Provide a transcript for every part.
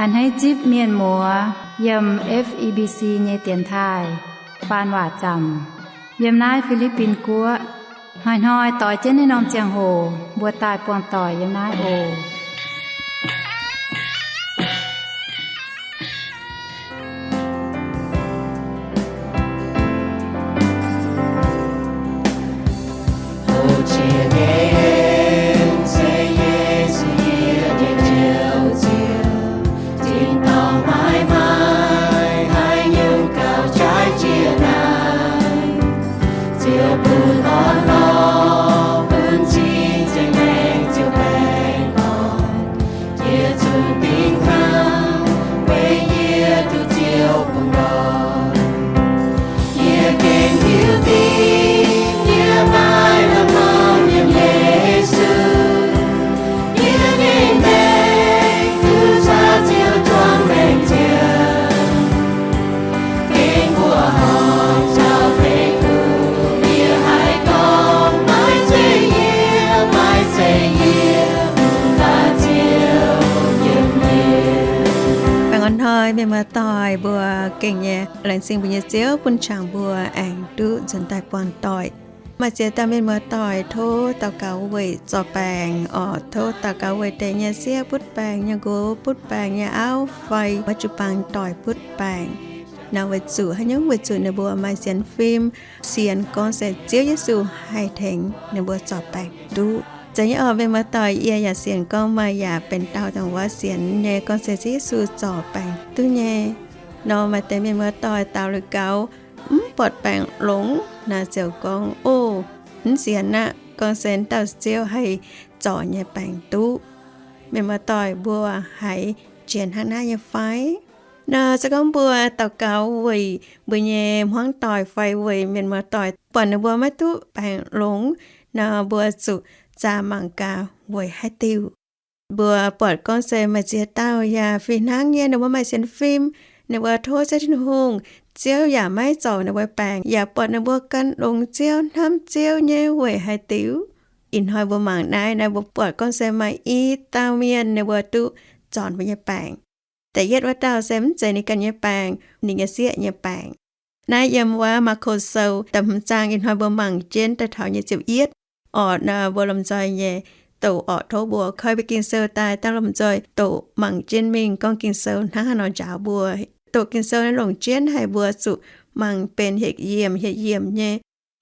A'hneiv zipv mienh muoz yiem F E B C nyei dienx taaih faan waac zaamc yiem naaiv Fi^li^bin Guoqv. Hnoi-hnoi doix jienv naaiv norm ziangh hoc mbuo daaih buangh doic yiem naaiv oc. Houv jiex nyei en se Yesu yie nyei Njoux Ziouv, tin-dorngh maiv maaih haaix nyungc gauh jaaix jiex naaiv. Ziouv bun orn-lorqc, bun cing zengc maengc ziouc baengh orn. Yie zungv dingh hnangv, weic yie duqv Ziouv bungx ndoih. Yie gengh hiuv duqv yie maaih la'maah yiem Yesu. Yie nyei maengc duqv caux Ziouv juangc maengc ziangh. Gengh mbuoqc horngh caux fei-fun, yie haih gorngv maiv zeiz yie, maiv zeiz yie, mv baac Ziouv yiem yie. Baengh orn hnoi mienh muoz-doic mbuo gengh nyei, laengz zingh mbuo nyei Ziouv bun qangx mbuo aengx duqv nzuonx daaih buangh doic. Maaih ziex dauh mienh muoz-doic tov daux gaux weic zorc baengc orqc, tov daux gaux weic deix nyei sieqv butv baengc, nyei nqox butv baengc, nyei auv fai maiv jiu-baang doic butv baengc. Nor weic zuqc haaix nyungc? Weic zuqc ninh mbuo maaih sienx fim, sienx gorngv se Ziouv Yesu haih tengx ninh mbuo zorc baengc duqv. Zeiz nyei orqc, mienh muoz-doic, yie yaac sienx gorngv meih yaac benx dauh dongh wuov sienx nyei gorngv se Ziouv Yesu zorc baengc duqv nyei. Nor maaih deix mienh muoz-doic daux liuz gaux mv buatc baengc longx, naaiv ziouc gorngv, Ov, mv sienx aqv, gorngv se dauh Ziouv haih zorc nyei baengc duqv. Mienh muoz-doic, mbuo haiz jiex hnangv naaiv nyei fai? Nor se gorngv mbuo daux gaux weic mbuo nyei hmuangv doic fai weic mienh muoz-doic buatc ninh mbuo maiv duqv baengc longx, nor mbuo zuqc zaah mangc gaax weic haaix diuc. Mbuo buatc gorngv se maaih ziex dauh yaac fih hnangv nyei, ninh mbuo maaih sienx fim, ninh mbuo tov Ziouv Tin-Hungh, Ziouv yaac maiv zorc ninh mbuo baengc, yaac buatc ninh mbuo gan longx Ziouv, hnamv Ziouv nyei weic haaix diuc. Ih hnoi mbuo mangc naaiv, naaiv mbuo buatc gorngv se maaih i dauh mienh ninh mbuo duqv zorc mbuo nyei baengc. Da'yietv wuov dauh se mv zeiz ninh ganh nyei baengc, ninh nyei sieqv nyei baengc. Naaiv yiem wuov Maako Sou da'hmz zaang, ih hnoi mbuo mangc jienv daaih taux nyei ziepc yietv. Orqc, nor mbuo lomh nzoih nyei doqc orqc, tov mbuo koi mbuo Ging-Sou daaih dangh lomh nzoih doqc mangc jienv mingh gorngv Ging-Sou hnangv haaix nor njaaux mbuo. Doqc Ging-Sou naaiv longc jienv haic, mbuo zuqc mangc benx hietc yiemc hietc yiemc nyei.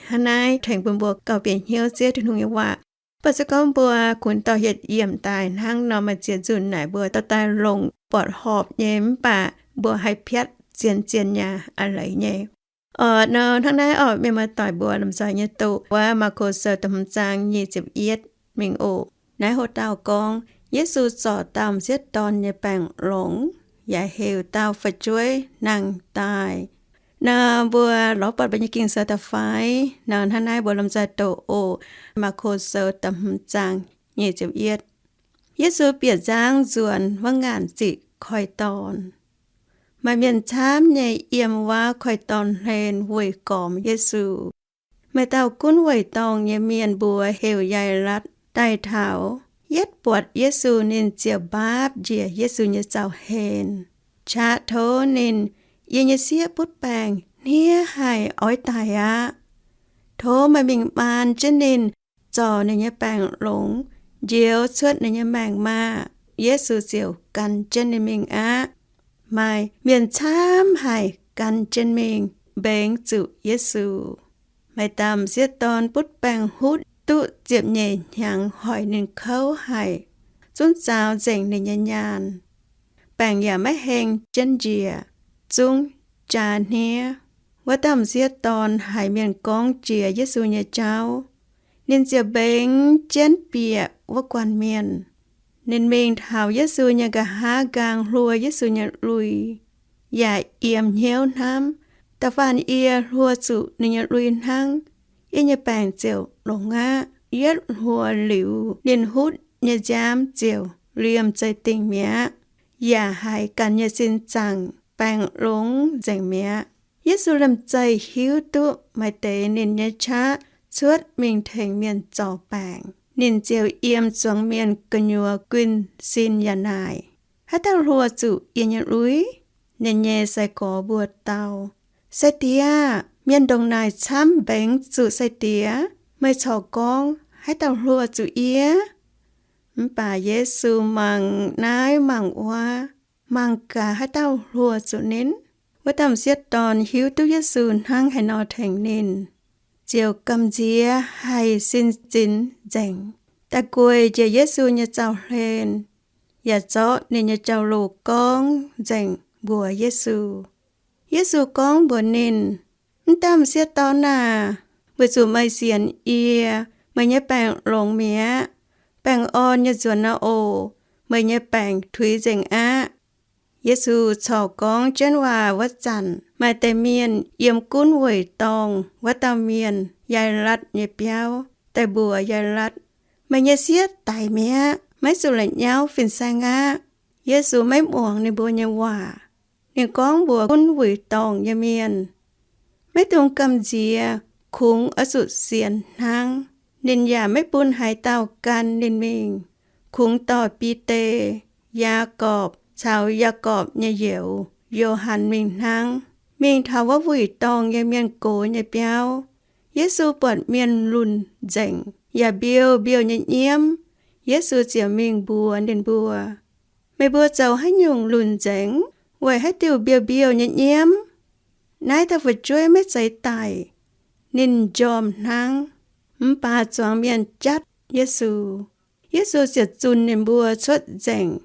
Hnangv naaiv tengx bun mbuo gauh bieqc hnyouv Ziouv Tin-Hungh nyei waac. Mv baac se gorngv mbuo kunx dorh hietc yiemc daaih hnangv nor, maaih ziex nzunc naaic mbuo dorh daaih longc buatc horpc nyei, mv baac mbuo haih piatv zien-zien nyei aqv, leiz nyei. Orqc, nor hnangv naaiv orqc, mienh muoz-doic, mbuo lomh nzoih nyei doqc wuov Maako Sou da'hmz zaang nyic ziepc yietv mingh oc. Naaiv hoc dauh gorngv, Yesu zorc dauh m'sieqv dorn nyei baengc longx, yaac heuc dauh fu'jueiv nangh daaih. Nor mbuo lorz buatc mbuo nyei Ging-Sou da'fai? Nor hnangv naaiv mbuo lomh nzoih doqc oc. Maako Sou da'hmz zaang nyic ziepc yietv. Yesu bieqc nzangv nzuonx wuov ngaanc ziqc koiv-dorn. Maaih mienh camv nyei yiem wuov koiv-dorn hlen weih gormx Yesu. Maaih dauh gunv weic dorngh nyei mienh mbuox heuc Yaailatv daaih taux. Yietv buatc Yesu, ninh ziouc mbaapv njiec Yesu nyei zaux-hlen, qaqv tov ninh, Yie nyei sieqv butv baengc, hniev haic, oix daic aqv. Tov meih mingh maan jienv ninh, zorc ninh nyei baengc longx, njoux cuotv ninh nyei maengc maah! Yesu ziouc gan jienv ninh mingh aqv. Maaih mienh camv haic gan jienv mingh mbengx zuqc Yesu. Maaih dauh m'sieqv dorn butv baengc hutv duqv ziepc nyeic hnyangx hoic ninh kouv haic, zungv zaaux nzengc ninh nyei nyaanh. Baengc yaac maiv heng jienv njiec, zungv jaa hniev. Wuov dauh m'sieqv dorn haiz mienh gorngv jiex Yesu nyei jauv, ninh ziouc mbengx jienv bieqc wuov guanh mienh. Ninh mingh taux Yesu nyei nqa'haav nqaang hluo Yesu nyei lui, yaac yiem hnyouv hnamv, Da'faanh yie hluo zuqc ninh nyei lui hnangv, yie nyei baengc ziouc longx aqv. Yietv hluo liuz, ninh hutv nyei nziaamv ziouc liemh zeih dingh mi'aqv, yaac haiz ganh nyei sin zaangc baengc longx nzengc mi'aqv. Yesu liemh zeih hiuv duqv maaih deix ninh nyei qaqv cuotv mingh tengx mienh zorc baengc, ninh ziouc yiem zuangx mienh gu'nyuoz guinh sin yaac naaic, Haaix dauh hluoh zuqc yie nyei lui? Ninh nyei sai-gorx mbuox dau, Sai-diex aah! Mienh ndongc naaic camv mbengx zuqc sai-diex. Meih corc gorngv haaix dauh hluoh zuqc yie? Mv baac Yesu mangc naaiv mangc wuov, mangc gaax haaix dauh hluoh zuqc ninh. Wuov dauh m'sieqv dorn hiuv duqv Yesu hnangv haaix nor tengx ninh, ziouc gamh nziex haih sin zinx nzengc, daaih gueic njiec Yesu nyei zaux-hlen, yaac zorqv ninh nyei jauv-louc gorngv nzengc mbuox Yesu. Yesu gorngv mbuox ninh, M'dauh m'sieqv dorn aah! Weic zuqc meih sienx yie, meih nyei baengc longx mi'aqv. Baengh orn nyei nzuonx nor oc, meih nyei baengc tuix nzengc aqv. Yesu corc gorngv jienv waac wuov zanc, maaih deix mienh yiem gunv weic dorngh wuov dauh mienh, Yaailatv nyei biauv, daaih mbuox Yaailatv, Meih nyei sieqv daic mi'aqv. Maiv zuqc la'nyauv fin-saeng aqv. Yesu maiv muangx ninh mbuo nyei waac. Ninh gorngv mbuox gunv wuic dorngh nyei mienh, Maiv dungx gamh nziex, kungx oix zuqc sienx hnangv. Ninh yaac maiv bun haaix dauh gan ninh mingh, kungx dorh Bide, Yaagorpc caux Yaagorpc nyei youz, Yo^han, mingh hnangv, mingh taux wuov wuic dorngh nyei mienh gox nyei biauv. Yesu buatc mienh lunc nzengc yaac mbiouh mbiouh nyei nyiemv. Yesu ziouc mingh mbuox ninh mbuo, Meih mbuo zoux haaix nyungc lunc nzengc? Weic haaix diuc mbiouh mbiouh nyei nyiemv? Naaiv dauh fu'jueiv maiv zeiz daic, ninh njormh hnangv. Mv baac zuangx mienh jatv Yesu. Yesu ziouc zunh ninh mbuo cuotv nzengc,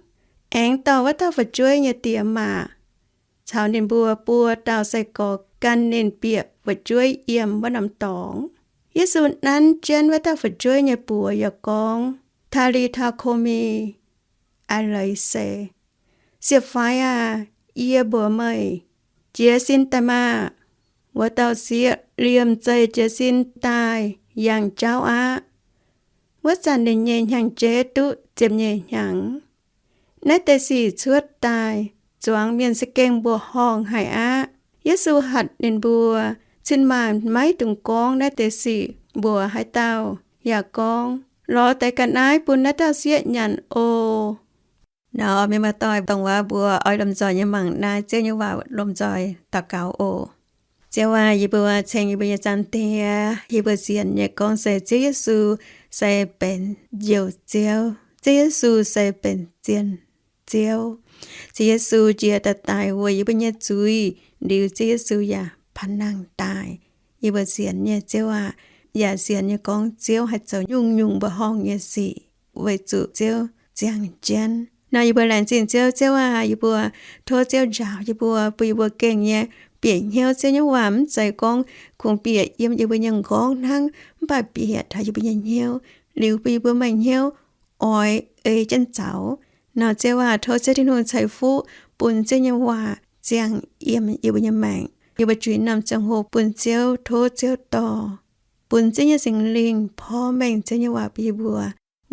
aengx dorh wuov dauh fu'jueiv nyei diex maac caux ninh mbuo buo dauh sai-gorx gan ninh bieqc fu'jueiv yiem wuov norm dorngx. Yesu nanv jienv wuov dauh fu'jueiv nyei buoz yaac gorngv, Taa^li^taa, ku^mi, aa leiz se, Siec-faix aah! Yie mbuox meih, jiez sin daaih maah! Wuov dauh sieqv liemh zeih jiez sin daaih yangh jauv aqv. Wuov zanc ninh nyei hnyangx-jeiv duqv ziepc nyeic hnyangx. Naaiv deix sic cuotv daaih zuangx mienh za'gengh mbuoqc horngh haic aqv. Yesu hatc ninh mbuo, Cin-maanc maiv dungx gorngv naaiv deix sic mbuox haaix dauh. Yaac gorngv, Lorz deix ga'naaiv bun naaiv dauh sieqv nyanc oc. Nor, mienh maaih doic dongh waac mbuo oix lomh nzoih nyei mangc naaiv Ziouv nyei waac, lomh nzoih daux gaux oc. Ziouv aac, yie mbuo ceng yie mbuo nyei Zaangc Diex. Yie mbuo sienx nyei gorngv se Ziouv Yesu se benx Njoux Ziouv. Ziouv Yesu se benx zien Ziouv. Ziouv Yesu njiec daaih daic weic yie mbuo nyei zuiz, liuz Ziouv Yesu yaac panh nangh daaih. Yie mbuo sienx nyei Ziouv aac, yaac sienx nyei gorngv Ziouv haih zoux nyungc-nyungc mbuoqc horngh nyei sic weic zuqc Ziouv ziangh jienv. Nor yie mbuo laengz zingh Ziouv. Ziouv aac, yie mbuo tov Ziouv njaaux yie mbuo, bun yie mbuo gengh nyei bieqc hnyouv Ziouv nyei waac, mv zeiz gorngv kungx bieqc yiem yie mbuo nyei nqorngv hnangv, mv baac bieqc taux yie mbuo nyei hnyouv, liuz bun yie mbuo maaih hnyouv oix ei jienv zaux. Nor Ziouv aac, tov Ziouv Tin-Hungh ceix fuqv bun Ziouv nyei waac ziangh yiem yie mbuo nyei maengc, yie mbuo juix norm ziangh hoc bun Ziouv, tov Ziouv dorh, bun Ziouv nyei Singx Lingh porv mengh Ziouv nyei waac bun yie mbuo,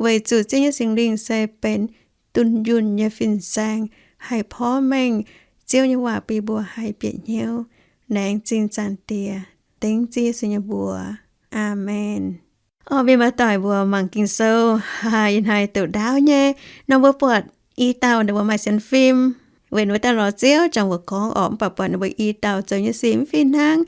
weic zuqc Ziouv nyei Singx Lingh se benx dunh yunh nyei fin-saeng, haih porv mengh Ziouv nyei waac bun yie mbuo haih bieqc hnyouv. Laengz zingh Zaangc Diex, dengv Ziouv Yesu nyei mbuox. Aamen. Orqv, mienh maaih doic mbuo mangc Ging-Sou, ih hnoi doqc ndaauv nyei. Nor mbuo buatc i dauh ninh mbuo maaih sienx fim, weic ninh mbuo daaih lorz Ziouv, jangx mbuo gorngv orqc, mv baac buatc ninh mbuo i dauh zoux nyei sic mv fih hnangv.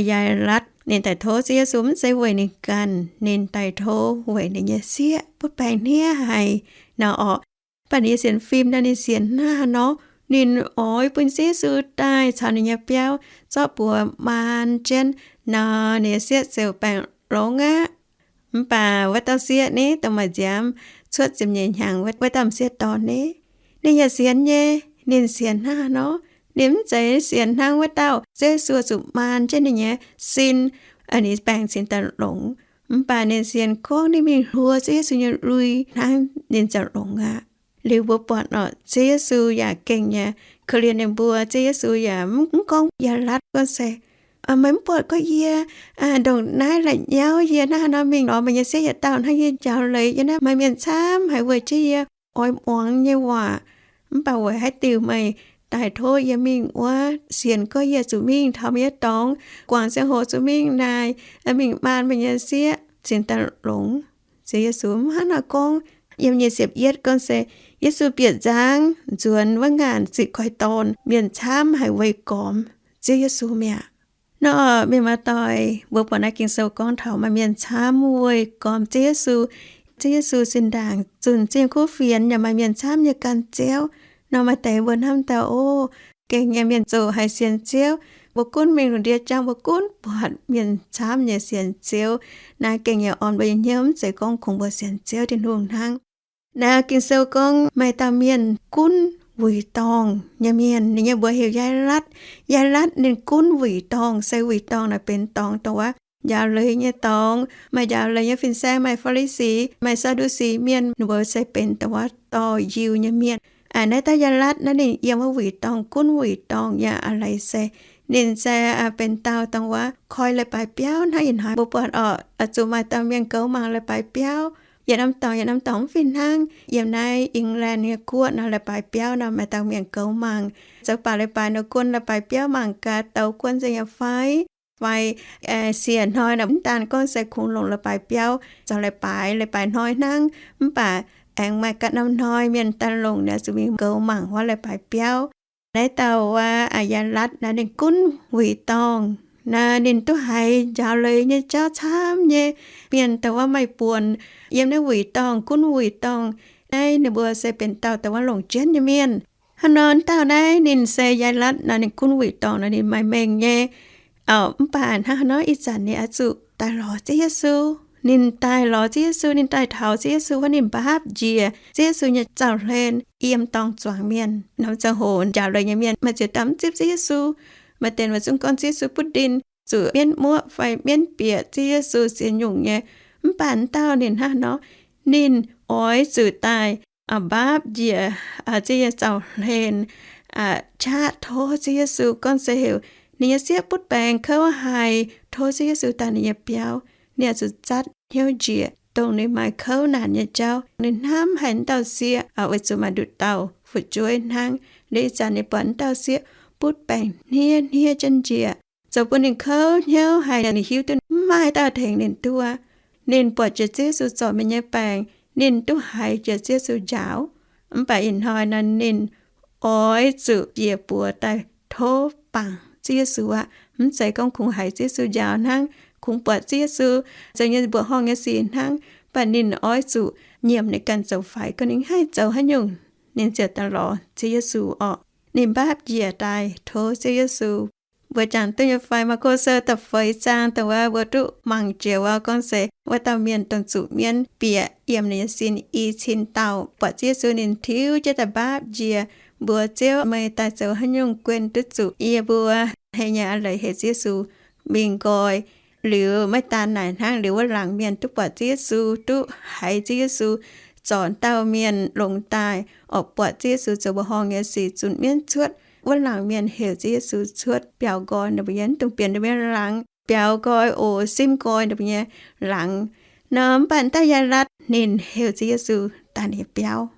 Yaailatv ninh daaih tov Ziouv Yesu mv zeiz weic ninh ganh, ninh daaih tov weic ninh nyei sieqv, butv baengc hniev haic nor orqc. Mv baac ninh nyei sienx fim nor, ninh sienx hnangv haaix nor, ninh oix bun Ziouv Yesu daaih caux ninh nyei biauv zorqv buoz maan jienv nor, ninh nyei sieqv ziouc baengc longx aqv. Mv baac wuov dauh sieqv ni, dongh maaih nziaamv cuotv ziepc nyeic hnyangx wuov dauh m'sieqv dorn ni, ninh yaac sienx nyei. Ninh sienx hnangv haaix nor? Ninh mv zeiz sienx hnangv wuov dauh Ziouv Yesu zuqc maan jienv ninh nyei sin, ninh baengc cingx daaih longx. Mv baac ninh sienx gorngv ninh mingh hluo Ziouv Yesu nyei lui hnangv ninh ziouc longx aqv. Liuz mbuo buatc orqc, Ziouv Yesu yaac gengh nyei korv-lienh ninh mbuo. Ziouv Yesu yaac mv gorngv Yaailatv gorngv se, meih mv buatc gorngv yie ndongc naaiv la'nyauv, yie hnangv haaix nor mingh lorz meih nyei sieqv yietc dauh hnangv, yie njaaux leiz yie naaiv maaih mienh camv haic weic jienv yie oix muangx nyei waac. Mv baac weic haaix diuc meih daaih tov yie mingh wuov? Sienx gorngv yie zuqc mingh taux meih nyei dorngx, guangc ziangh hoc zuqc mingh naaic, mingh maan meih nyei sieqv cingx daaih longx. Ziouv Yesu mv hnangv naaiv gorngv. yiem nyic ziepc yietv gorngv se, Yesu bieqc nzangv nzuonx wuov ngaanc ziqc koiv-dorn, mienh camv haic weic gormx Ziouv Yesu mi'aqv. Nor mienh muoz-doic, mbuo buatc naaiv Ging-Sou gorngv taux maaih mienh camv weic gormx Ziouv Yesu. Ziouv Yesu zinh ndaangc zunh zingh kuv fienx yaac maaih mienh camv nyei gan Ziouv. Nor maaih deix mbuo hnamv daaih, Ov, gengh nyei mienh zoqc haic sienx Ziouv. Mbuo gunv mingh lungh ndiev jangv, mbuo gunv buatc mienh camv nyei sienx Ziouv. Naaiv gengh nyei orn mbuo nyei hnyouv, mv zeiz gorngv kungx mbuo sienx Ziouv Tin-Hungh hnangv. Naaiv Ging-Sou gorngv maaih dauh mienh gunv wuic dorngh nyei mienh, ninh nyei mbuox heuc Yaailatv. Yaailatv ninh gunv wuic dorngh. Se wuic dorngh naaic benx dorngx dongh wuov njaaux leiz nyei dorngx. Maaih njaaux leiz nyei fin-saeng, maaih Faa^li^si, maaih Saa^ndu^si mienh, ninh mbuo se benx dongh wuov dorh yiu nyei mienh. Aa, naaiv dauh Yaailatv naaiv ninh yiem wuov wuic dorngh, gunv wuic dorngh nyei a'leiz se ninh se benx dauh dongh wuov koi leiz-baaix biauv hnangv. Ih hnoi mbuo buatc oc, zuqc maaih dauh mienh goux mangc leiz-baaix biauv, yietc norm dorngx yietc norm dorngx mv fih hnangv. Yiem naaiv England nyei guoqv nor, leiz-baaix biauv nor maaih dauh mienh goux mangc, zoux baac leiz-baaix nor guon leiz-baaix biauv mangc gaax douz guon nzengc nyei fai, fai siec hnoi nor mv daan gorngv se kungx longc leiz-baaix biauv zoux leiz-baaix, leiz-baaix hnoi hnangv, mv baac aengx maaih ganh norm hnoi mienh daaih longc ninh zuqc mingh goux mangc wuov leiz-baaix biauv. Naaiv dauh wuov Yaailatv naaiv ninh gunv wuic dorngh. Naaiv ninh duqv haiz njaaux leiz nyei jauv camv nyei, mienh dongh wuov maaih buonc yiem naaiv wuic dorngh, gunv wuic dorngh. Naaiv ninh mbuo se benx dauh dongh wuov longc jienv nyei mienh. Hnangv nor dauh naaiv ninh se Yaailatv nor, ninh gunv wuic dorngh nor ninh maaih mengh nyei. Mv baac hnangv haaix nor ih zanc ninh oix zuqc daaih lorz Ziouv Yesu. Ninh daaih lorz Ziouv Yesu, ninh daaih taux Ziouv Yesu wuov, ninh mbaapv njiec Ziouv Yesu nyei zaux-hlen, yiem dorngh zuangx mienh. Norm ziangh hoc njaaux leiz nyei mienh maaih ziex dauh mv zipv Ziouv Yesu. Maaih deix weic zuqc gorngv Ziouv Yesu butv ndin, zuqc mienv muoqv fai mienv bieqc Ziouv Yesu ziex nyungc nyei. Mv baac dauh ninh hnangv haaix nor, ninh oix zuqc daaih mbaapv njiec Ziouv nyei zaux-hlen, qaqv tov Ziouv Yesu, gorngv se heuc ninh nyei sieqv butv baengc kouv haic, tov Ziouv Yesu daaih ninh nyei biauv. Ninh oix zuqc zatv hnyouv njiec dongh ninh maaih kouv naanc nyei jauv. Ninh hnamv haic wuov dauh sieqv weic zuqc maaih nduqc dauh fu'jueiv hnangv. Liuz ih zanc ninh buatc wuov dauh sieqv butv baengc hniev hniev jienv njiec, zoux bun ninh kouv hnyouv haic. Ninh hiuv duqv mv maaih dauh tengx ninh duqv. Ninh buatc jiex Ziouv Yesu zorc mienh nyei baengc, ninh duqv haiz jiex Ziouv Yesu njaaux. Mv baac ih hnoi nor ninh oix zuqc jiex buoz daaih tov bangc Ziouv Yesu aqv. Mv zeiz gorngv kungx haiz Ziouv Yesu njaaux hnangv, kungx buatc Ziouv Yesu zoux nyei mbuoqc horngh nyei sic hnangv, mv baac ninh oix zuqc nyiemc ninh ganh zoux faix, gorngv ninh haih zoux haaix nyungc ninh ziouc daaih lorz Ziouv Yesu orqc. Ninh mbaapv njiec daaih tov Ziouv Yesu. Mbuo jangx duqv nyei fai? Maako Sou da'feix zaang dongh wuov mbuo duqv mangc jiex wuov gorngv se wuov dauh mienh dongh zuqc mienv bieqc yiem ninh nyei sin i cin dauh buatc Ziouv Yesu, ninh tiuv jienv daaih mbaapv njiec, mbuox Ziouv, meih daaih zoux haaix nyungc guen duqv zuqc yie mbuo? Hei nyei a'leiz heuc Ziouv Yesu mingh nqoi. Liuz maiv daan naaic hnangv, liuz wuov laangc mienh duqv buatc Ziouv Yesu, duqv haiz Ziouv Yesu zorc dauh mienh longx daaih orqc, buatc Ziouv Yesu zoux mbuoqc horngh nyei sic, zunc mienv cuotv. Wuov laangc mienh heuc Ziouv Yesu cuotv biaux nqoi ninh mbuo nyei, mv dungx bieqc ninh mbuo nyei laangz, biaux nqoi oc, simv nqoi ninh mbuo nyei laangz. Nor mv baac dauh Yaailatv ninh heuc Ziouv Yesu daaih ninh nyei biauv.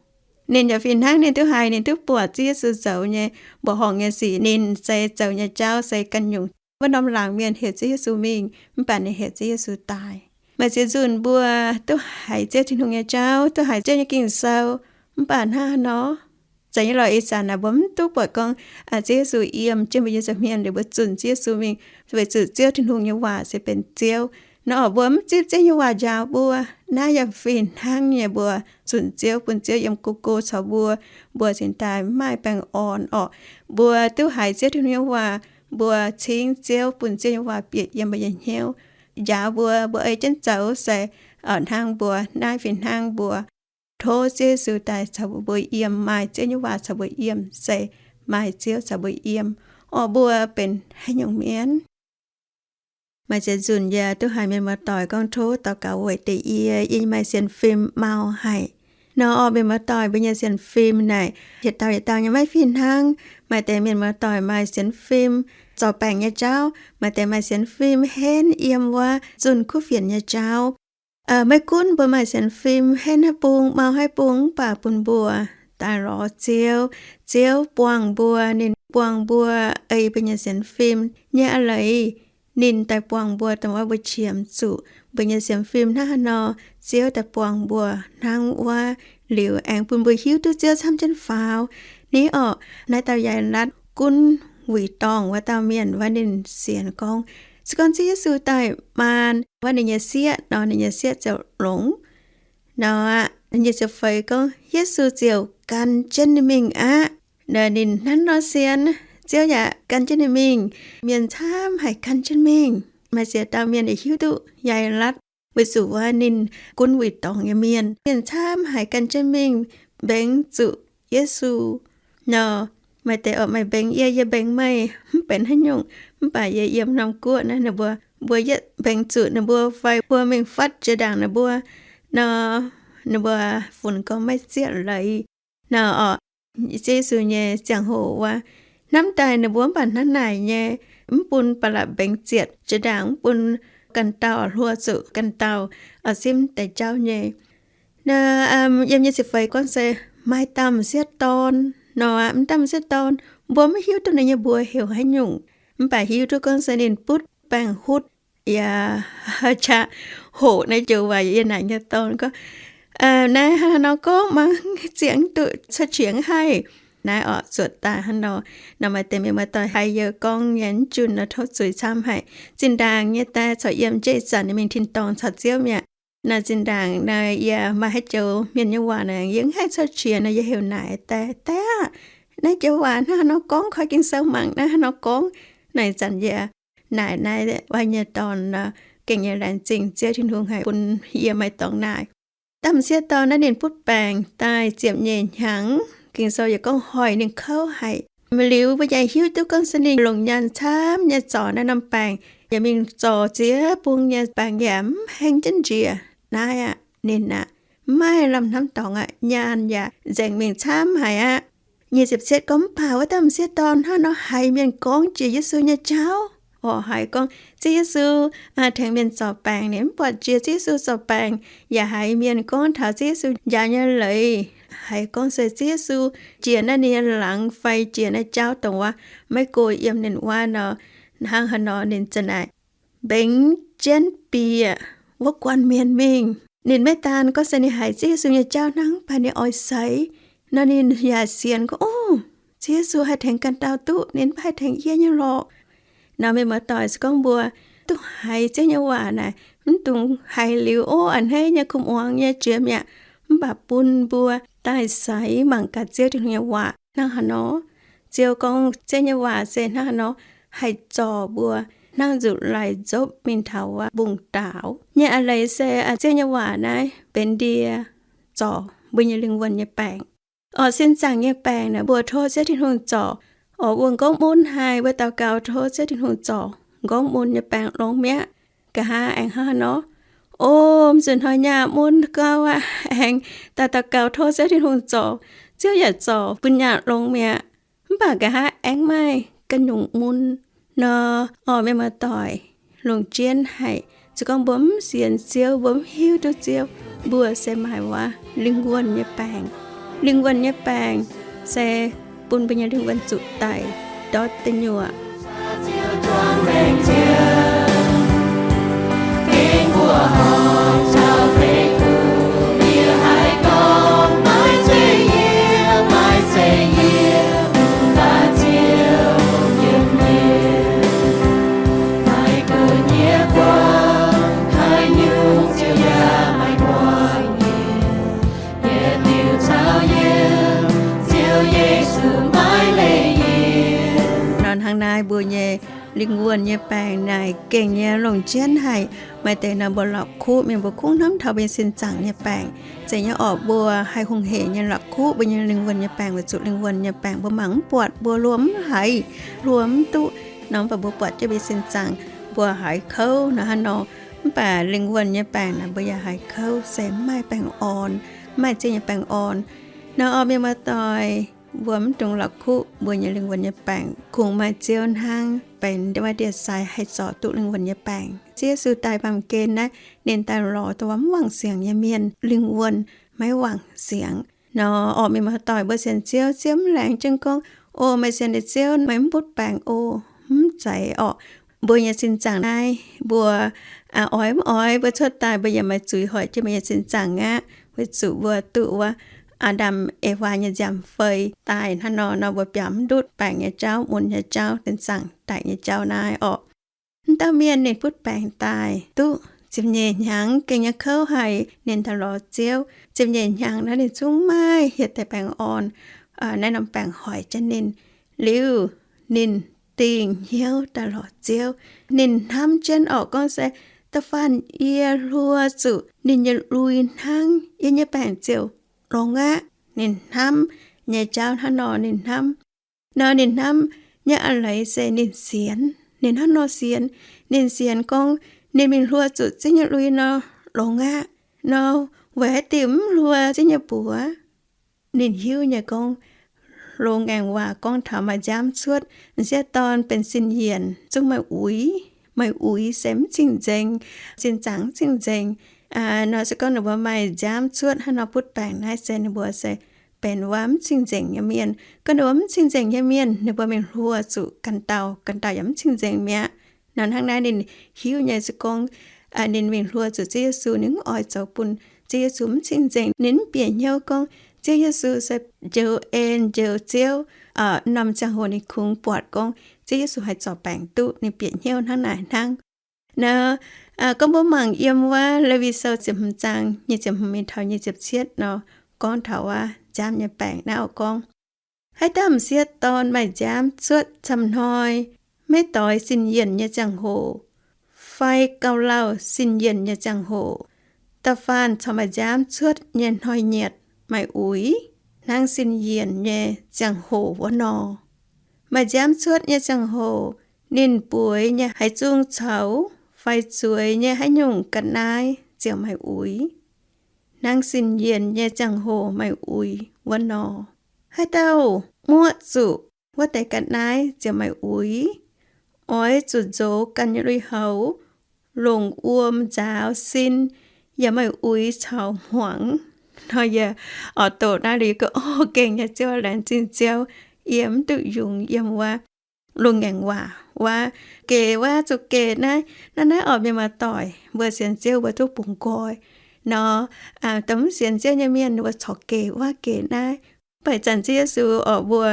Ninh yaac fih hnangv ninh duqv haiz, ninh duqv buatc Ziouv Yesu zoux nyei mbuoqc horngh nyei sic. Ninh se zoux nyei jauv se ganh nyungc. Wuov norm laangc mienh heuc Ziouv Yesu mingh, mv baac ninh heuc Ziouv Yesu daaih. Maaih ziex nzunc mbuo duqv haiz Ziouv Tin-Hungh nyei jauv, duqv haiz Ziouv nyei Ging-Sou, mv baac hnangv haaix nor, zeiz nyei lorqc, ih zanc naaic mbuo mv duqv buatc gorngv Ziouv Yesu yiem jienv mbuo nyei nza'hmien liuz mbuo zunc Ziouv Yesu mingh, weic zuqc Ziouv Tin-Hungh nyei waac se benx Ziouv. Nor mbuo mv zipv Ziouv nyei waac njaaux mbuo. Naaiv yaac fih hnangv nyei, mbuo zunc Ziouv, bun Ziouv yiem go go caux mbuo, mbuo cingx daaih mv maaih baengh orn orqc. Mbuo duqv haiz Ziouv Tin-Hungh nyei waac, mbuo cingv Ziouv, bun Ziouv nyei waac bieqc yiem mbuo nyei hnyouv, njaaux mbuo, mbuo ei jienv zoux se hnangv mbuo naaiv fih hnangv mbuo. Tov Ziouv Yesu daaih caux mbuo yiem, maaih Ziouv nyei waac caux mbuo yiem se maaih Ziouv caux mbuo yiem, orqc, mbuo benx haaix nyungc mienh. Maaih ziex nzunc yie duqv haiz mienh muoz-doic gorngv tov daux gaux weic deix yie, yie maaih sienx fim mau haic. Nor orqc, mienh muoz-doic, mbuo nyei sienx fim naaic yietc dauh yietc dauh nyei maiv fih hnangv. Maaih deix mienh muoz-doic maaih sienx fim zorc baengc nyei jauv, maaih deix maaih sienx fim henv yiem wuov zunh kuv fienx nyei jauv. Maiv gunv mbuo maaih sienx fim henv haaix bung, mau haaix bung, mv baac bun mbuo daaih lorz Ziouv, Ziouv buangh mbuo, ninh buangh mbuo ei mbuo nyei sienx fim nyei a'leiz. ninh daaih buangh mbuo, dongh wuov mbuo qiemx zuqc mbuo nyei sienx fim hnangv haaix nor, Ziouv daaih buangh mbuo hnangv wuov liuz, aengx bun mbuo hiuv duqv Ziouv camv jienv faaux. Ni orqc, naaiv dauh Yaailatv gunv wuic dorngh wuov dauh mienh wuov, ninh sienx gorngv, se gorngv Ziouv Yesu daaih maan wuov ninh nyei sieqv nor, ninh nyei sieqv ziouc longx. Nor aqv, nyic ziepc feix gorngv, Yesu ziouc gan jienv ninh mingh aqv. Ninh hnangv nor sienx, Ziouv yaac gan jienv ninh mingh. Mienh camv haic gan jienv mingh. Maaih ziex dauh mienh yaac hiuv duqv Yaailatv weic zuqc wuov ninh gunv wuic dorngh nyei mienh. Mienh camv haic gan jienv mingh mbengx zuqc Yesu. Nor maaih deix orqc, meih mbengx yie, yie mbengx meih, mv benx haaix nyungc. Mv baac yie yiem norm guoqv naaiv, ninh mbuo, mbuo yietv mbengx zuqc ninh mbuo fai mbuo mingh fatv jiex ndaangc ninh mbuo nor, ninh mbuo funx gorngv maiv zieqv leiz. Nor orqc, Ziouv Yesu nyei ziangh hoc wuov, hnamv daaih ninh mbuo mv baac hnangv naaic nyei, mv bun Baalapc mbengx zietc jiex ndaangc, mv bun ganh dauh hluo zuqc ganh dauh, oix simv deix jauv nyei. Naaiv yiem nyic ziepc feix gorngv se maaih dauh m'sieqv dorn nor, m'dauh m'sieqv dorn, mbuo maiv hiuv duqv ninh nyei mbuox heuc haaix nyungc, mv baac hiuv duqv gorngv se ninh butv baengc hutv. Yaac qaqv hoqc naaiv joux waac yiem naaic nyei dorn gorngv, naaiv hnangv haaix nor gorngv mangc ziangx duqv cuotv qiex haih. Naaiv orqc, zuotc daaih hnangv nor. Nor maaih deix mienh muoz-doic haiz yie gorngv nyei mv junc nor tov zuiz camv haic. Zinh ndaangc yie daaih corc yiem jeiv zanc nyei mingh tin-dorngh caux Ziouv mi'aqv. Naaiv zinh ndaangc naaiv yie maaih haaix joux mienh nyei waac naaic yie mv haih cuotv qiex nor, yie heuc naaic daaih, Daaih aah! Naaiv joux waac hnangv haaix nor gorngv, koi Ging-Sou mangc naaiv haaix nor gorngv. Naaic zanc yie naaic naaiv wuov nyei dorn nor, gengh nyei laengz zingh Ziouv Tin-Hungh haic bun yie maaih dorngx naaic. Dauh m'sieqv dorn naaiv ninh butv baengc daaih ziepc nyeic hnyangx, Ging-Sou yaac gorngv hoic ninh kouv haic. Liuz mbuo yaac hiuv duqv gorngv se ninh longc nyaanh camv nyei zorc naaiv norm baengc, yaac mingh zorc ziex bung nyei baengc yaac mv heng jienv njiec. Naaiv aah, ninh aah, mv maaih lamh hnamv dorngx aqv. Nyaanh yaac nzengc mingh camv haic aqv. Nyic ziepc cietv gorngv, Mv baac wuov dauh m'sieqv dorn hnangv nor haiz mienh gorngv jiex Yesu nyei jauv, orqc, haiz gorngv Ziouv Yesu tengx mienh zorc baengc. Ninh mv buatc jiex Ziouv Yesu zorc baengc, yaac haiz mienh gorngv taux Ziouv Yesu njaaux nyei leiz, haiz gorngv se Ziouv Yesu jiex naaiv ninh nyei laangz fai jiex naaiv jauv dongh wuov maiv go yiem ninh wuov nor, hnangv haaix nor ninh za'naaic mbengx jienv bieqc wuov guanh mienh mingh. Ninh maiv daan gorngv se ninh haiz Ziouv Yesu nyei jauv hnangv, mv baac ninh oix seix. Nor ninh yaac sienx gorngv, O, Ziouv Yesu haih tengx ganh dauh duqv, ninh mv haih tengx yie nyei lorqc. Nor mienh muoz-doic, se gorngv mbuo duqv haiz Ziouv nyei waac naaic, mv dungx haiz liuz, O, a'hneiv nyei, kuv muangx nyei, jiex mi'aqv. Mv baac bun mbuo daaih seix mangc gaax Ziouv Tin-Hungh nyei waac hnangv haaix nor. Ziouv gorngv Ziouv nyei waac se hnangv haaix nor haih zorc mbuo hnangv nzuqc laaih nzopv mingh taux wuov mbungv daaux nyei. A'leiz se Ziouv nyei waac naaiv benx ndie zorc mbuo nyei lingh wuonh nyei baengc. Orqc, sin zaangc nyei baengc naaic mbuo tov Ziouv Tin-Hungh zorc. Orqc, mbuo nqongv mun haic, mbuo daux gaux tov Ziouv Tin-Hungh zorc, nqongv mun nyei baengc longx mi'aqv. Nqa'haav aengx hnangv haaix nor? O, m'nzunh hnoi nyaah mun gauh aqv, aengx daaih daux gaux tov Ziouv Tin-Hungh zorc, Ziouv yaac zorc bun nyaah longx mi'aqv. Mv baac nqa'haav aengx maaih ganh nyungc mun nor. Orqc, mienh muoz-doic, longc jienv haic. Se gorngv mbuo mv sienx Ziouv, mbuo mv hiuv duqv Ziouv, mbuo se maaih wuov lingh wuonh nyei baengc. Lingh wuonh nyei baengc se bun mbuo nyei lingh wuonh zuqc daic ndortv deic nyuoqc. Nor hnangv naaiv mbuo nyei lingh wuonh nyei baengc naaic gengh nyei longc jienv haic. Maaih deix nor mbuo la'kuqv mingh, mbuo kungx hnamv taux mbuo nyei sin zaangc nyei baengc. Zeiz nyei orqc, mbuo haih hungh heic nyei la'kuqv mbuo nyei lingh wuonh nyei baengc weic zuqc lingh wuonh nyei baengc mbuo mangc mv buatc, mbuo luo mv haiz, luo mv duqv. Nor mv baac mbuo buatc jienv mbuo nyei sin zaangc, mbuo haiz kouv nor hnangv nor. Mv baac lingh wuonh nyei baengc naaic mbuo yaac haiz kouv, se mv maaih baengh orn, mv maaih Ziouv nyei baengh orn. Nor orqc, mienh muoz-doic, mbuo mv dungx la'kuqv mbuo nyei lingh wuonh nyei baengc. Kungx maaih Ziouv hnangv benx ndie-sai haih zorc duqv lingh wuonh nyei baengc. Ziouv Yesu daaih baamh gen naaiv, ninh daaih lorz dongh wuov mv wangc siangx nyei mienh lingh wuonh maiv wangc siangx. Nor orqc, mienh muoz-doic, mbuo sienx Ziouv, Ziouv mv laengz jienv gorngv, O, meih sienx liuz Ziouv, meih mv butv baengc o. Mv zeiz orqc. mbuo nyei sin zaangc naaiv, mbuo oix mv oix, mbuo cuotv daaih mbuo yaac maaih zuiz hoic jienv mbuo nyei sin zaangc aqv. Weic zuqc mbuo duqv wuov Aa^ndam Ewaa nyei nziaamv fei daaih hnangv nor, nor mbuo biaux mv ndutv baengc nyei jauv, mun nyei jauv, sin zaangc daic nyei jauv naaiv orqc. Mv dauh mienh ninh butv baengc daaih duqv ziepc nyeic hnyangx, gengh nyei kouv haic, ninh daaih lorz Ziouv. Ziepc nyeic hnyangx naaiv ninh zungv maiv hieh deix baengh orn. Naaiv norm baengc hoic jienv ninh liuz, ninh dingh hnyouv daaih lorz Ziouv. Ninh hnamv jienv orqc, gorngv se, da'faanh yie hluo zuqc ninh nyei lui hnangv, yie nyei baengc ziouc longx aqv. Ninh hnamv nyei jauv hnangv nor, ninh hnamv nor, ninh hnamv nyei a'leiz se ninh sienx. Ninh hnangv nor sienx. Ninh sienx gorngv ninh mingh hluo zuqc Ziouv nyei lui nor, longx aqv nor, weic haaix diuc mv hluo Ziouv nyei buoz? Ninh hiuv nyei gorngv, loz-ngaengc waac gorngv taux maaih nziaamv cuotv, m'sieqv dorn benx sin yienc, zungv maaih uix. Maaih uix se mv cing-nzengc, sin zaangc mv cing-nzengc. Nor se gorngv ninh mbuo maaih nziaamv cuotv hnangv nor butv baengc naaiv se ninh mbuo se benx wuov mv cing-nzengc nyei mienh. Gorngv ninh mbuo mv cing-nzengc nyei mienh, ninh mbuo mingh hluo zuqc ganh dauh, ganh dauh yaac mv cing-nzengc mi'aqv. Nor hnangv naaiv ninh hiuv nyei se gorngv ninh mingh hluo zuqc Ziouv Yesu, ninh mv oix zoux bun Ziouv Yesu mv cing-nzengc. Ninh mv bieqc hnyouv gorngv Ziouv Yesu se njoux en njoux Ziouv. Norm ziangh hoc ninh kungx buatc gorngv Ziouv Yesu haih zorc baengc duqv, ninh bieqc hnyouv hnangv naaic hnangv. Nor, gorngv mbuo mangc yiem wuov Lewi Sou ziepc hmz zaang nyic ziepc hmz mingh taux nyic ziepc cietv nor, gorngv taux wuov nziaamv nyei baengc naaiv oc, gorngv, haaix dauh m'sieqv dorn maaih nziaamv cuotv camv hnoi, maiv doix sin yienc nyei ziangh hoc, fai gauh lauh sin yienc nyei ziangh hoc, da'faanh caux maaih nziaamv cuotv nyei hnoi-nyieqc maaih uix, hnangv sin yienc nyei ziangh hoc wuov nor. Maaih nziaamv cuotv nyei ziangh hoc, ninh bueix nyei haaix zungh caux fai zueiz nyei haaix nyungc ga'naaiv ziouc maaih uix, hnangv sin yienc nyei ziangh hoc maaih uix wuov nor. Haaix dauh muoqv zuqc wuov deix ga'naaiv ziouc maaih uix. Oix zuqc nzox ganh nyei lui-houx, longc wuom nzaaux sin, yaac maaih uix caux hmuangx. Nor yie oix doqc naaiv liuz gorngv, O, gengh nyei Ziouv, laengz zingh Ziouv, yie mv duqv yungz yiem wuov loz-ngaengc waac wuov, gec wuov zuqc gec naaiv. Naaiv naaiv oix mienh maaih doic, mbuo sienx Ziouv mbuo duqv bungx nqoi nor, dongh mv sienx Ziouv nyei mienh ninh mbuo corc gec wuov gec naaiv. Mv baac ih zanc Ziouv Yesu orqc, mbuo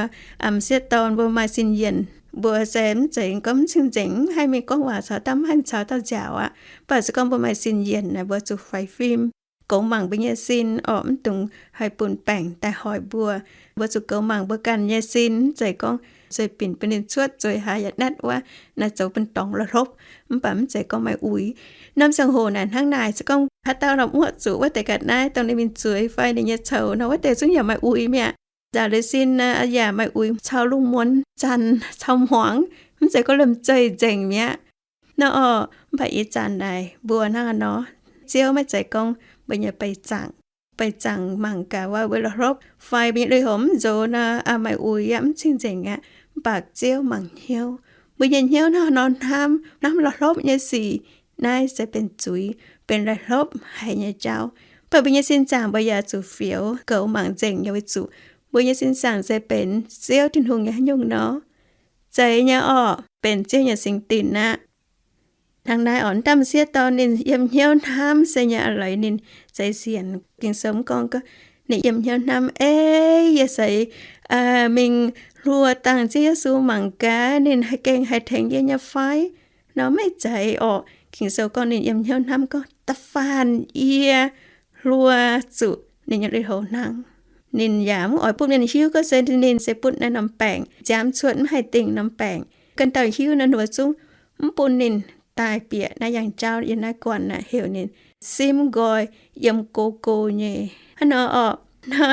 m'sieqv dorn mbuo maaih sin yienc, mbuo se mv zeiz gorngv mv cing-nzengc, mv haih mingh gorngv waac caux dauh, mv haih caux dauh nziaauc aqv. Mv baac se gorngv mbuo maaih sin yienc naaic, mbuo zuqc faix fim, goux mangc mbuo nyei sin orqc, mv dungx haih bun baengc daaih hoic mbuo. Mbuo zuqc goux mangc mbuo ganh nyei sin, mv zeiz gorngv zueiz binc bun ninh cuotv, zueiz haaix yaac natv wuov, naaiv zoux bun dorngx la'hlopv. Mv baac mv zeiz gorngv maaih uix. Norm ziangh hoc naaic hnangv naaic, se gorngv haaix dauh la'muoqv zuqc wuov deix ga'naaiv dongh ninh mingh zueiz fai ninh nyei coux nor, wuov deix zungv yaac maaih uix mi'aqv. Nzaaux liuz sin yaac maaih uix caux lungh muonz zanc caux hmuangx, mv zeiz gorngv liemh zeih nzengc mi'aqv. Nor orqc, mv baac ih zanc naaic mbuo hnangv haaix nor, Ziouv maiv zeiz gorngv mbuo nyei beih zaangc, beih zaangc mangc gaax wuov, mbuo la'hlopv fai mbuo nyei lui-houx mv nzox nor, maaih uix aqv, mv cing-nzengc aqv. Mv baac Ziouv mangc hnyouv, mbuo nyei hnyouv hnangv haaix nor hnamv, hnamv la'hlopv nyei sic, naaiv se benx zuiz, benx la'hlopv haic nyei jauv. Mv baac mbuo nyei sin zaangc mbuo yaac zuqc fioux goux mangc nzengc nyei, weic zuqc mbuo nyei sin zaangc se benx Ziouv Tin-Hungh nyei haaix nyungc nor? Zeiz nyei orqc, benx Ziouv nyei singx dinc aqv. Hnangv naaiv orqc, m'dauh m'sieqv dorn ninh yiem hnyouv hnamv se nyei a'leiz ninh zeiz sienx. Ging-Sou mv gorngv, gorngv ninh yiem hnyouv hnamv, Ei, yie seix mingh hluo dangh Ziouv Yesu mangc gaax ninh haih gengh haih tengx yie nyei fai? Nor maiv zeiz orqc. Ging-Sou gorngv ninh yiem hnyouv hnamv gorngv, Da'faanh yie hluo zuqc ninh nyei lui-houx hnangv. Ninh yaac mv oix bun mienh hiuv gorngv se ninh se butv naaiv norm baengc, nziaamv cuotv mv haih dingh norm baengc. Ganh dauh hiuv naaiv, ninh mbuo zungv mv bun ninh daaih bieqc naaiv yangh jauv yiem naaiv guanh naaic, heuc ninh simv nqoi yiem go go nyei. Hnangv nor orqc,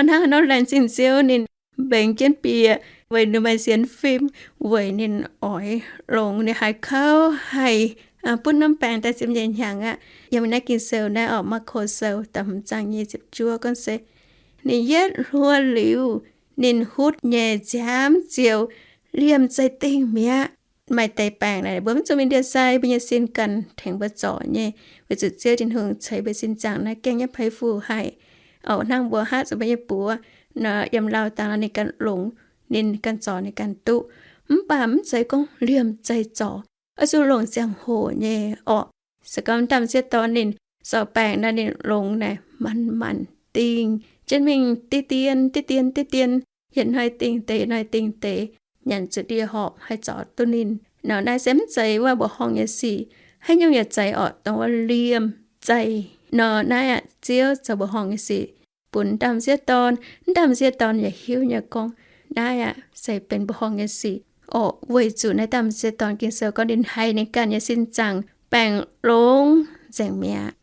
hnangv nor laengz zingh Ziouv ninh mbengx jienv bieqc weic ninh maaih sienx fim, weic ninh oix longx, ninh haiz kouv, haih butv norm baengc daaih ziepc nyeic hnyangx aqv. Yiem naaiv Ging-Sou naaiv orqc, Maako Sou da'hmz zaang nyic ziepc juov gorngv se, ninh yietv hluo liuz, ninh hutv nyei nziaamv ziouc liemh zeih dingh mi'aqv. Maaih deix baengc naaic mbuo mv zuqc mingh ndie-sai, mbuo nyei sin ganh tengx mbuo zorc nyei, weic zuqc Ziouv Tin-Hungh ceix mbuo sin zaangc naaiv gengh nyei peix fuc haic. Orqc, hnangv mbuo hatv zuqc mbuo nyei buoz nor, yiem lauh dangx nor ninh ganh longx, ninh ganh zorc ninh ganh duqv. Mv baac mv zeiz gorngv liemh zeih zorc. Oix zuqc longc ziangh hoc nyei orqc. Se gorngv wuov dauh m'sieqv dorn ninh zoux baengc nor, ninh longx naaic manc-manc dingh jienv mingh diqv dien, diqv dien, diqv dien, yietc hnoi dingh deix, hnoi dingh deix, nyanc zuqc ndie-horpc haih zorc duqv ninh nor. Naaiv se mv zeiz wuov mbuoqc horngh nyei sic. Haaix nyungc yaac zeiz orqc, dongh wuov liemh zeih nor. Naaiv aqv, Ziouv zoux mbuoqc horngh nyei sic bun wuov dauh m'sieqv dorn. Wuov dauh m'sieqv dorn yaac hiuv nyei gorngv naaiv aqv se benx mbuoqc horngh nyei sic orqc. Weic zuqc naaiv dauh m'sieqv dorn Ging-Sou gorngv ninh haiz ninh ganh nyei sin zaangc baengc longx nzengc mi'aqv.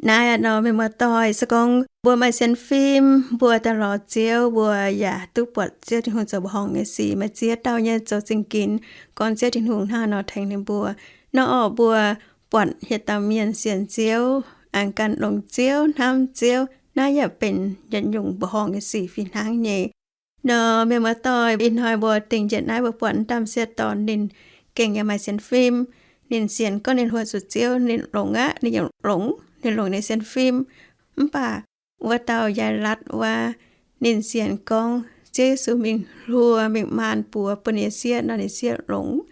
Naaiv aqv nor, mienh muoz-doic, se gorngv mbuo maaih sienx fim, mbuo daaih lorz Ziouv, mbuo yaac duqv buatc Ziouv Tin-Hungh zoux mbuoqc horngh nyei sic. Maaih ziex dauh nyei zoux zingh ginx gorngv Ziouv Tin-Hungh hnangv nor tengx ninh mbuo. Nor orqc, mbuo buatc hieh dauh mienh sienx Ziouv, aengx ganh longx Ziouv, hnamv Ziouv, naaiv yaac benx yietc nyungc mbuoqc horngh nyei sic fih hnangv nyei. Nor mienh muoz-doic, ih hnoi mbuo dingh njiec naaiv mbuo buatc wuov dauh m'sieqv dorn ninh gengh yaac maaih sienx fim. Ninh sienx gorngv ninh hluo zuqc Ziouv, ninh longx aqv, ninh yaac longx, ninh longx ninh sienx fim. Mv baac wuov dauh Yaailatv wuov, ninh sienx gorngv Ziouv Yesu mingh hluo, mingh maan buoz bun ninh sieqv nor, ninh sieqv longx.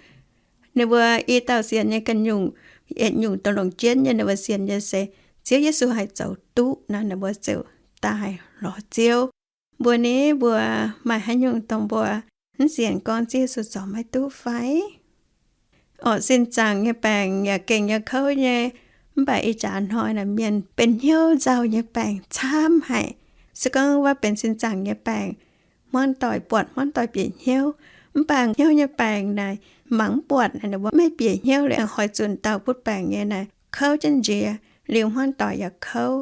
Ninh mbuo i dauh sienx nyei ganh nyungc, yietc nyungc dongh longc jienv nyei, ninh mbuo sienx nyei se Ziouv Yesu haih zoux duqv nor, ninh mbuo ziouc daaih lorz Ziouv. Mbuo ni, mbuo maaih haaix nyungc dongh mbuo mv sienx gorngv Ziouv Yesu zoux maiv duqv fai? Orqc, sin zaangc nyei baengc yaac gengh nyei kouv nyei. Mv baac ih jaax hnoi naaic mienh benx hnyouv nzauh nyei baengc camv haic. Se gorngv wuov benx sin zaangc nyei baengc, hmuangv doic buatc hmuangv doic bieqc hnyouv. Mv baac hnyouv nyei baengc naaic mangc mv buatc naaic, ninh mbuo maiv bieqc hnyouv liuz aengx hoic zunc dauh butv baengc nyei naaic, kouv jienv njiec, liuz hmuangv doic yaac kouv.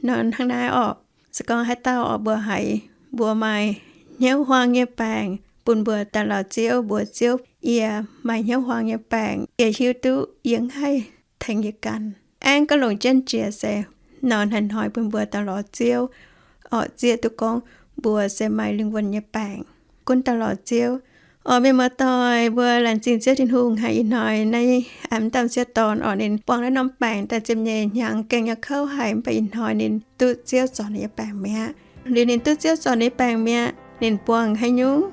Nor hnangv naaiv orqc, se gorngv haaix dauh orqc, mbuo haiz mbuo maaih hnyouv huaang nyei baengc, bun mbuo daaih lorz Ziouv, mbuox Ziouv, yie maaih hnyouv huaang nyei baengc, yie hiuv duqv yie mv haih tengx yie ganh. Aengx gorngv longc jienv jiex se nor, hnoi-hnoi bun mbuo daaih lorz Ziouv, orqc, zieqv duqv gorngv mbuo se maaih lingh wuonh nyei baengc, gunv daaih lorz Ziouv. Orqc, mienh muoz-doic, mbuo laengz zingh Ziouv Tin-Hungh haic. Ih hnoi naaiv a'hneiv m'sieqv dorn orqc, ninh buangh naaiv norm baengc daaih ziepc nyeic hnyangx, gengh nyei kouv haic, mv baac ih hnoi ninh duqv Ziouv zorc ninh nyei baengc mi'aqv. Liuz ninh duqv Ziouv zorc ninh nyei baengc mi'aqv, ninh buangh haaix nyungc?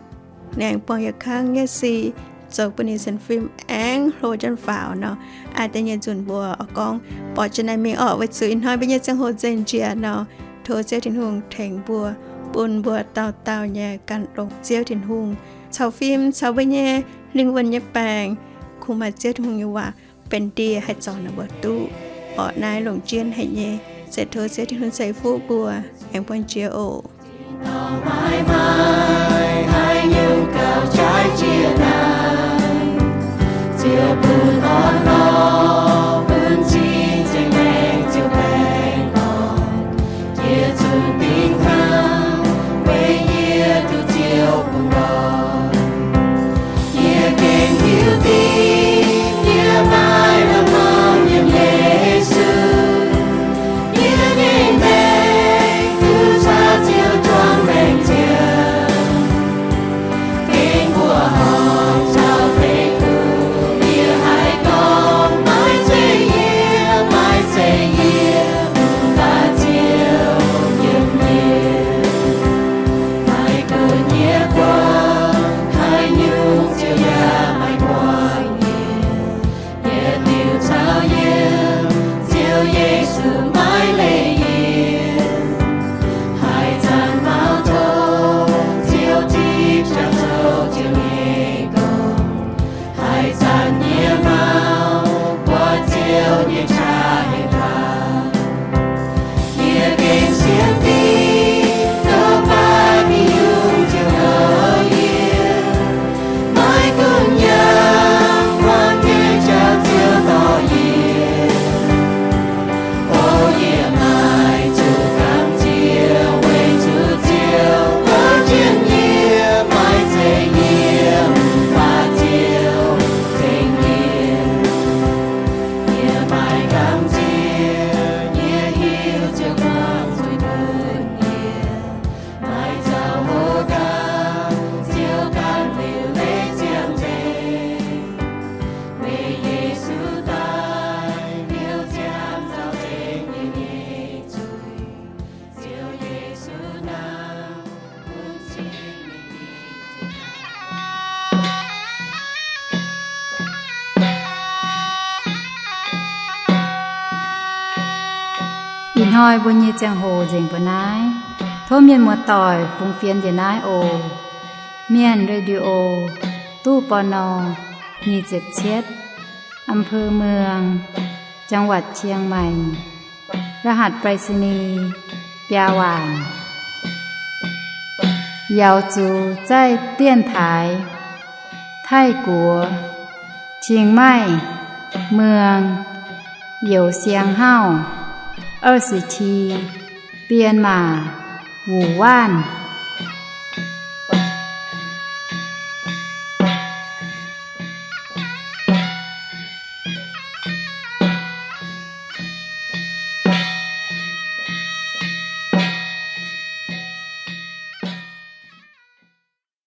Ninh aengx buangh yietc kangv nyei sic zoux bun ninh sienx fim aengx hlo jienv faaux nor. Aa, da'nyeic nzunc mbuo oix gorngv borqc jienv naaiv mingh orqc, weic zuqc ih hnoi mbuo nyei ziangh hoc nzengc njiec nor, tov Ziouv Tin-Hungh tengx mbuo, bun mbuo dauh dauh nyei ganh longc Ziouv Tin-Hungh caux fim, caux mbuo nyei lingh wuonh nyei baengc, kungx maaih Ziouv Tin-Hungh nyei waac benx ndie haih zorc ninh mbuo duqv. Orqc, naaiv longc jienv haic nyei, se tov Ziouv Tin-Hungh ceix fuqv mbuo, aengx buangh jiex oc. Ih hnoi mbuo nyei ziangh hoc nzengc mbuo naaiv. Tov mienh muoz-doic fungx fienx njiec naaiv oc. Mienh Radio, ตู้ ปณ. nyic ziepc cietv, อำเภอเมือง จังหวัดเชียงใหม่ รหัสไปรษณีย์ biaa waanc. Yaauz zuqc zaih dienx taaix Taiv-Guoqv, Qing Maih, Mueng, Youz Siang Hauv, 二十七, Bienh Maac, Wuc Waanv.